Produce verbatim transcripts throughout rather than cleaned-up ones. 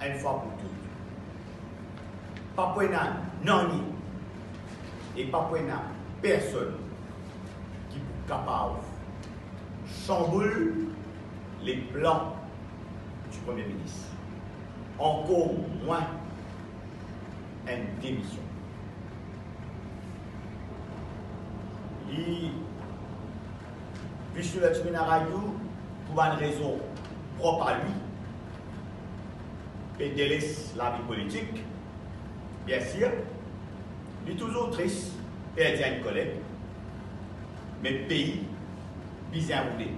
Enn fwa pou tou, pa pou ena nanye e pa pou ena personn ki pou kapav sanboul le plan di Premie Minis, ankor mwin enn demision. Li Vishnu Lakshmi Naidu, pou bann rezon prop a li, pe deles lavi politik. Biensir, li touzour tris perdi enn koleg, me pei bizin roule.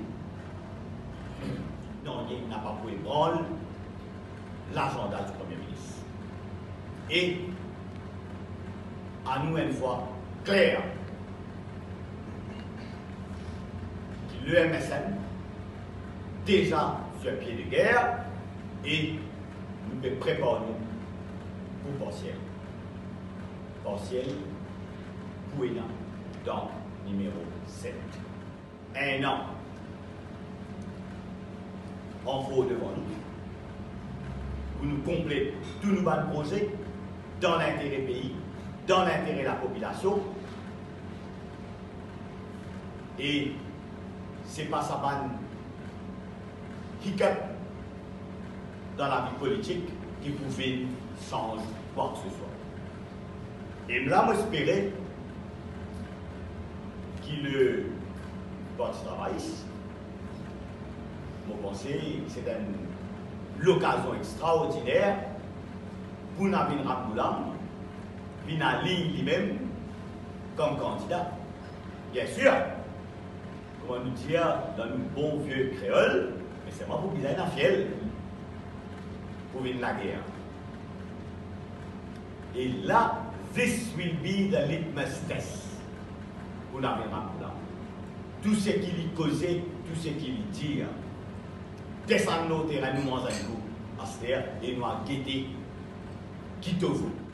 Nanye napa pou ebranl lazanda di Premie Minis. E anou enn fwa kler ki le M S M deza sur pie de ger e nou pe prepar nou pou parsiel. Parsiel pou ena dan nimero set. Enn an ankor devan nou pou nou konplet tou nou bann proze dan lintere pei, dan lintere lapopilasion. E se pa sa bann hiccup dan lavi politik ki pou vinn sanz kwa ki se swa. E la, mo espere ki le Parti Travayis, mo panse se enn lokazion extraordiner pou Navin Ramgoolam vinn align limem kom kandida. Biensir, kouma nou dir dan nou bon vie kreol, me selman pou bizin ena fiel pou vinn lager. E la, this will be the litmus test pou Navin Ramgoolam. Tou seki li koze, tou seki li dir, desann lor terin, nou manz enn kou aster e nou al gete ki to vot.